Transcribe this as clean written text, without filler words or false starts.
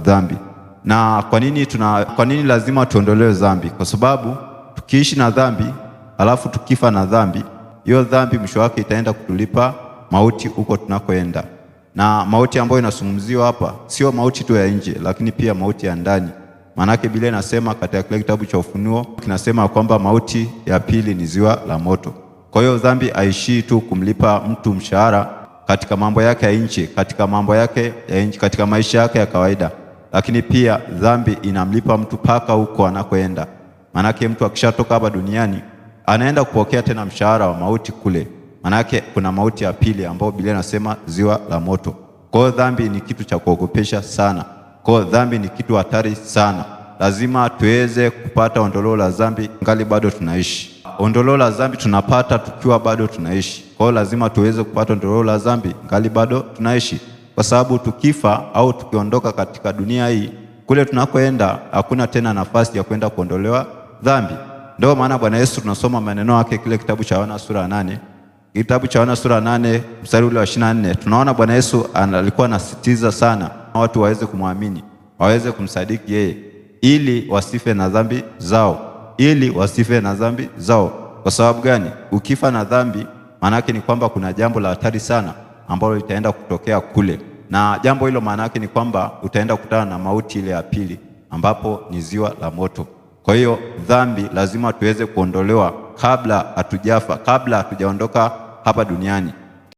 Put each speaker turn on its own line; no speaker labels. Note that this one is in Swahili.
dhambi. Na kwa nini lazima tuondolewe dhambi? Kwa sababu tukiishi na dhambi alafu tukifa na dhambi, hiyo dhambi mwisho wake itaenda kutulipa mauti huko tunakoenda. Na mauti ambayo inazungumziwa hapa sio mauti tu ya nje, lakini pia mauti ya ndani. Maanake Biblia inasema katika kile kitabu cha Ufunuo kinasema kwamba mauti ya pili ni ziwa la moto. Kwa hiyo dhambi haishii tu kumlipa mtu mshahara katika mambo yake ya nje, katika mambo yake ya nje, katika maisha yake ya kawaida, lakini pia dhambi inamlipa mtu paka huko anakoenda. Maanake mtu akishatoka hapa duniani anaenda kupokea tena mshahara wa mauti kule. Maanake kuna mauti ya pili ambayo Biblia inasema ziwa la moto. Kwa hiyo dhambi ni kitu cha kuogopesha sana. Kwa hiyo dhambi ni kitu hatari sana. Lazima tuweze kupata ondoleo la dhambi ngali bado tunaishi. Ondoleo la dhambi tunapata tukiwa bado tunaishi. Kwa hiyo lazima tuweze kupata ondoleo la dhambi ngali bado tunaishi, kwa sababu tukifa au tukiondoka katika dunia hii, kule tunakoenda hakuna tena nafasi ya kwenda kuondolewa dhambi. Ndio maana Bwana Yesu tunasoma maneno yake kile kitabu cha Yohana sura ya 8, kitabu cha Yohana sura ya 8 mstari ule wa 24, tunaona Bwana Yesu alikuwa anasisitiza sana watu waweze kumwamini, waweze kumsadiki yeye, ili wasife na dhambi zao, ili wasife na dhambi zao. Kwa sababu gani? Ukifa na dhambi, maana yake ni kwamba kuna jambo la hatari sana ambalo litaenda kutokea kule, na jambo hilo maana yake ni kwamba utaenda kukutana na mauti ile ya pili, ambapo ni ziwa la moto. Kwa hiyo dhambi lazima tuweze kuondolewa kabla hatujafa, kabla hatujaondoka hapa duniani.